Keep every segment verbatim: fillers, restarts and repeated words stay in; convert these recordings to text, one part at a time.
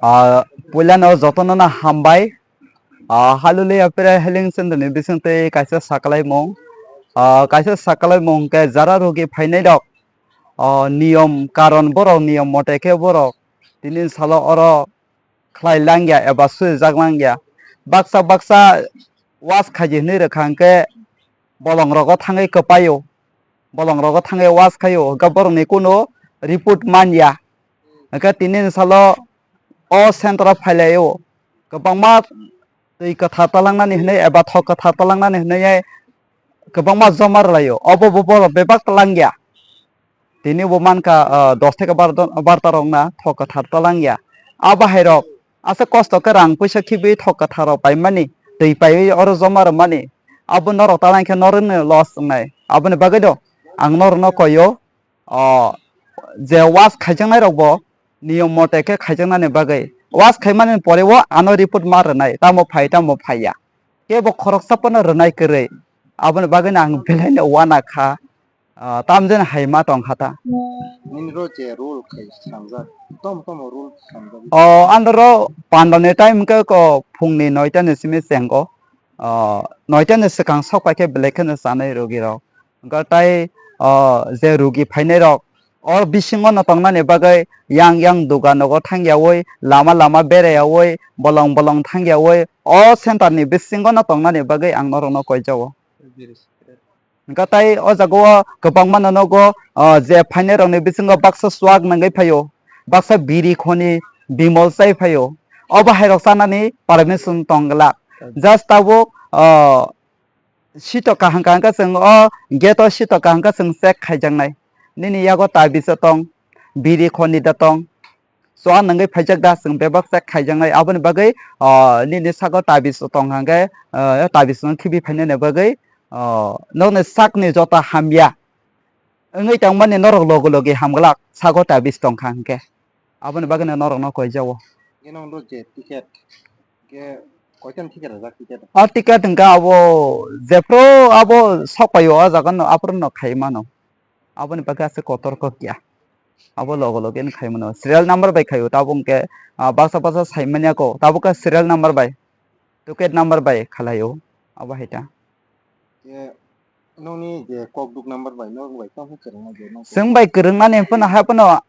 Ah, puilano jotono no hambai. Ah, Hallelujah Prayer Healing Center ni bisingtwi kaisa sakalaimung. Ah, kaisa sakalaimung khe jara rogi phainai rok, ah, niyom karon borok niyom mote khe borok tini salo oro khlai langya eba swijak langya. Baksa baksa was khaidi hwnwi rwkha hwnkhe bolong rogo thangwi kwpaio. Bolong rogo thangwi was khaio, hwnkhe borokni kuno report manya. Hwnkhe tini ni salo o center o phailaio. Kwbangma twi kwthar talangnani hwnwi eba thok kwthar talangnani hwnwi kwbangma joma rwlaio. Obo bo borok bebak talangya. Tini bo mankha, ah, dos theke bar don, bar ta rok na thok kwthar talang ya. A bahai rok aswk kosto khe rang puisa khibi thok kwthar rok paimani, twi paiwi oro joma rwmani. Abo norok talang khe norokni loss wngnai. Aboni bagwi do ang norokno koio, oh, je was khaijaknai rok bo niyom mote khe khaijaknani bagwi. Was khaimani pore o ano report ma rwnai, tamo phai tamo phai ya. Kebo khoroksa phano rwnai kwrwi. Aboni bagwino ang belaino uana kha. Ah, tamjani hai ma tong kha ta. Nini ro je rule khai swnamjak, tom tom rule swnamjak. O, ano ro pandani time hwnkhe ko phungni noita ni simi chengo. O, noita ni swkang sok pai khe belai kheno chanai rogi rok. Hwnkhe tai, o, je rogi phainai rok, o bisingo no tongnani bagwi yang yang dugan nogo thangyaui, lama lama berayaui, bolong bolong thangyaui, o center ni bisingo no tongnani bagwi ang norok no koi jago. Hwnkhe tai o jaga o kwbangma no nogo, o, je phainai rok ni bisingo baksa swak nangwi phaio, baksa biri khoni bimol chai phaio, o bahai rok chanani permission tong glak. Just tabuk, o, sito kaham kaham khe chwng o gate o sito kaham khe chwng check khaijaknai. Nini yago tabiso tong, biri khoni da tong, chwng nangwi phaijak da chwng bebak check khaijaknai. Aboni bagwi, o, nini saka tabiso tong hwnkhe, o, tabiso no khibi phainani bagwi, o, nokni sakni jota hamya wngwi tongmani norok logi logi hamglak saka tabis tong kha hwnkhe. Aboni bagwino norokno koi jago. Eno hwnwi je ticket, je koitan ticket rwjak ticket? O ticket hwnkhe abo jephru abo sok paio o jaga no aphuru no khai mano. Aboni bagwi aswk kotor kok ya. Abo logo logo no khai mano. Serial number bai khaio tabuk hwnkhe, ah, baksa baksa sai manya ko tabuk khe serial number bai, ticket number bai khalaio abo hai ta. Nokni je kok duk number bai, nok bai tamo kwrwngma je nok. Chwng bai kwrwngnani phano hai phano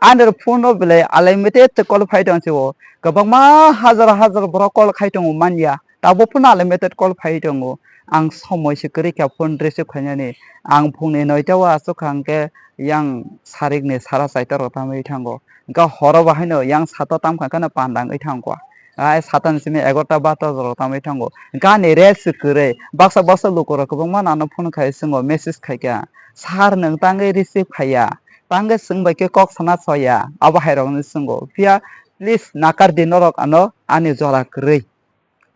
ani phone o belai unlimited call phai tong se o. Kwbangma hajar hajar borok call khai tongo manya. Tabuk phano unlimited call phai tongo. Ang somoi se kwrwi kha phone receive khainani. Ang phungni noita o aswk kha hwnkhe yang sarikni sara chaita rok tamwi thango. Hwnkhe horo bo haino yang sato tamkha kheno panda wngwi thango. Ai satan simi egarota barota jora tamwi thango. Gani rest se kwrwi. Baksa baksa lukurok kwbangma nano phone khai swngo, message khai kha. Sir nwng tangwi receive khaiya. Tangwi swng bai khe kok sana soya. Abo hai rokno swngo. Phiya please nakar di norok ano ani jora kwrwi.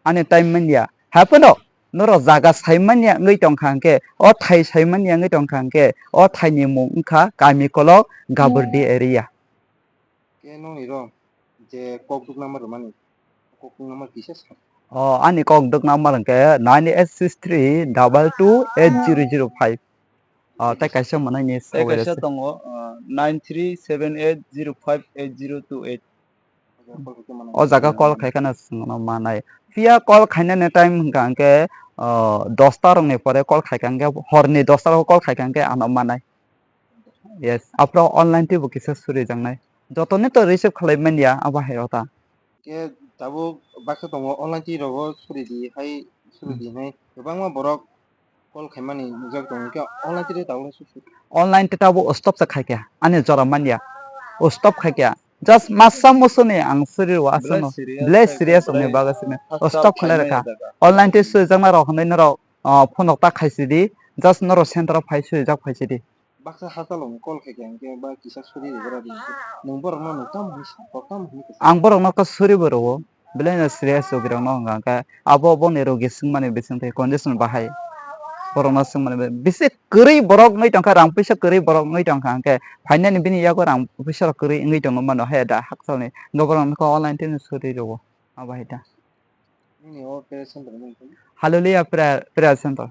Ani time manya. Hai phano norok jaga sai manya wngwi tongkha hwnkhe, o thai sai manya wngwi tongkha hwnkhe, o thaini mung wngkha Kamikolok, Gaburdi area. Khe nokni ro je kok duk number rwmani, kok duk number kisa sa. O, ani kok duk number hwnkhe nine eight six three double two eight zero zero five. O, tei kaisa mwnai ni. Tei kaisa tongo, ah, nine three seven eight zero five eight zero two eight. O jaga call khai kheno chwngno manai. Phiya call khainani time hwnkha hwnkhe, ah, dosta rokni pore call khai kha hwnkhe, horni dosta rok call khai kha hwnkhe ano manai. Yes, aphuru online teibo kisa surijaknai. Jotoni to receive khlai manya abo hai rok ta. Khe tabuk baksa tongo online tei rogo suri di hai suri di hinwi kwbangma borok call khaimani nukjak tongo khe online tei tabuk suri. Online tei tabuk stop se khai kha ani jora manya. O stop khai kha. Just masa musuni ang suri rw aswkno. Belai serious wngni bagwi sini. O stop khlai rwkha. Online tei surijaknai rok hinwi norok, ah, phone rok ta khaisidi. Just norok center o phai surijak phaisidi. Baksa hachalo call khai kha hwnkhe ba kisa suri rwgra di hwnkhe nwng borokno nwng tamo hwnwi sa kok tamo hwnwi kwsa. Ang borokno khe suribo rwo, belaino serious rogirokno hwnka hwnkhe abo boni rogi swngmani bisingtwi condition bahai borokno swngmani bi-, bisi kwrwi borok wngwi tongkha, rang puisa kwrwi borok wngwi tongkha hwnkhe phainani bini yago rang puisa rok kwrwi wngwi tongo mano hai da hakchalni hwnkhe borokno khe online twi suri rwo abo hai da. Nini o prayer center mung tong? Hallelujah Prayer, Prayer Center.